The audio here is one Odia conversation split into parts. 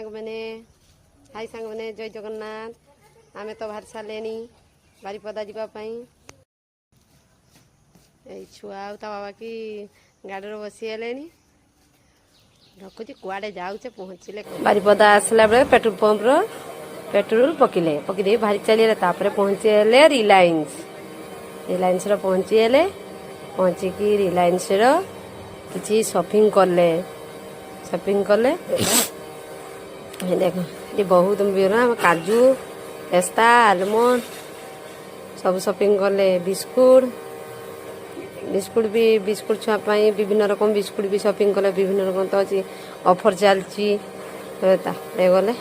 ସାଙ୍ଗମାନେ, ହାଇ ସାଙ୍ଗମାନେ, ଜୟ ଜଗନ୍ନାଥ। ଆମେ ତ ବାହାରି ସାରିଲେଣି ବାରିପଦା ଯିବା ପାଇଁ। ଏଇ ଛୁଆ ଆଉ ତା ବାବା କି ଗାଡ଼ିରେ ବସିଗଲେଣି। ରଖୁଛି, କୁଆଡ଼େ ଯାଉଛେ, ପହଞ୍ଚିଲେ। ବାରିପଦା ଆସିଲା ବେଳେ ପେଟ୍ରୋଲ ପମ୍ପର ପେଟ୍ରୋଲ ପକିଲେ, ପକେଇ ଦେଇ ବାହାରି ଚାଲିଗଲେ। ତାପରେ ପହଞ୍ଚିଗଲେ ରିଲାଏନ୍ସ। ରିଲାଏନ୍ସର ପହଞ୍ଚିଗଲେ। ପହଞ୍ଚିକି ରିଲାଏନ୍ସର କିଛି ସପିଂ କଲେ। ସପିଂ କଲେ। ଏ ଦେଖ, ଏଠି ବହୁତ ବିଭିନ୍ନ କାଜୁ, ପେସ୍ତା, ଆଲମଣ୍ଡ ସବୁ ସପିଂ କଲେ। ବିସ୍କୁଟ, ବିସ୍କୁଟ ବି, ବିସ୍କୁଟ ଛୁଆ ପାଇଁ ବିଭିନ୍ନ ରକମ ବିସ୍କୁଟ ବି ସପିଂ କଲେ। ବିଭିନ୍ନ ରକମ ତ ଅଛି, ଅଫର୍ ଚାଲିଛି। ତାପରେ ଗଲେ,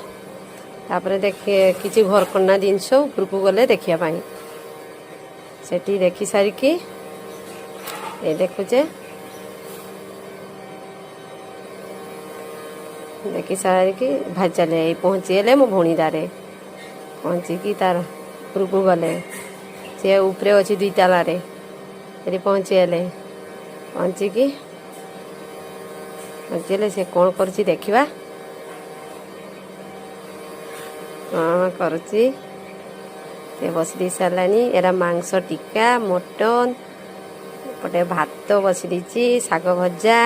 ତାପରେ ଦେଖେ କିଛି ଘରକରଣା ଜିନିଷ ଉପରକୁ ଗଲେ ଦେଖିବା ପାଇଁ। ସେଠି ଦେଖି ସାରିକି ଏ ଦେଖୁଛେ, ଦେଖି ସାରିକି ଭାରି ଚାଲେ। ଏଇ ପହଞ୍ଚିଗଲେ ମୋ ଭଉଣୀଦାରେ। ପହଞ୍ଚିକି ତାର ଉପରକୁ ଗଲେ। ସେ ଉପରେ ଅଛି ଦୁଇ ତାଲାରେ। ସେଠି ପହଞ୍ଚିଗଲେ। ପହଞ୍ଚିକି ପହଞ୍ଚିଗଲେ। ସେ କ'ଣ କରୁଛି ଦେଖିବା, କ'ଣ କରୁଛି ସେ। ବସି ଦେଇ ସାରିଲାଣି। ଏରା ମାଂସ ଟିକା, ମଟନ, ଏପଟେ ଭାତ ବସି ଦେଇଛି, ଶାଗ ଭଜା,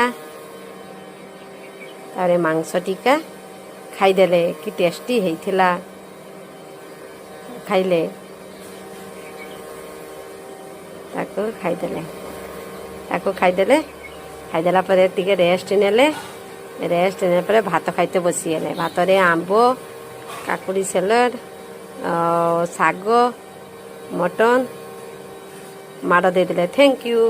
ତାପରେ ମାଂସ ଟିକା ଖାଇଦେଲେ। କି ଟେଷ୍ଟି ହେଇଥିଲା! ଖାଇଲେ, ତାକୁ ଖାଇଦେଲେ, ତାକୁ ଖାଇଦେଲେ। ଖାଇଦେଲା ପରେ ଟିକେ ରେଷ୍ଟ ନେଲେ। ରେଷ୍ଟ ନେଲା ପରେ ଭାତ ଖାଇତେ ବସିଗଲେ। ଭାତରେ ଆମ୍ବ, କାକୁଡ଼ି ସାଲାଡ଼, ଶାଗ, ମଟନ ମାଡ଼ ଦେଇଦେଲେ। Thank you.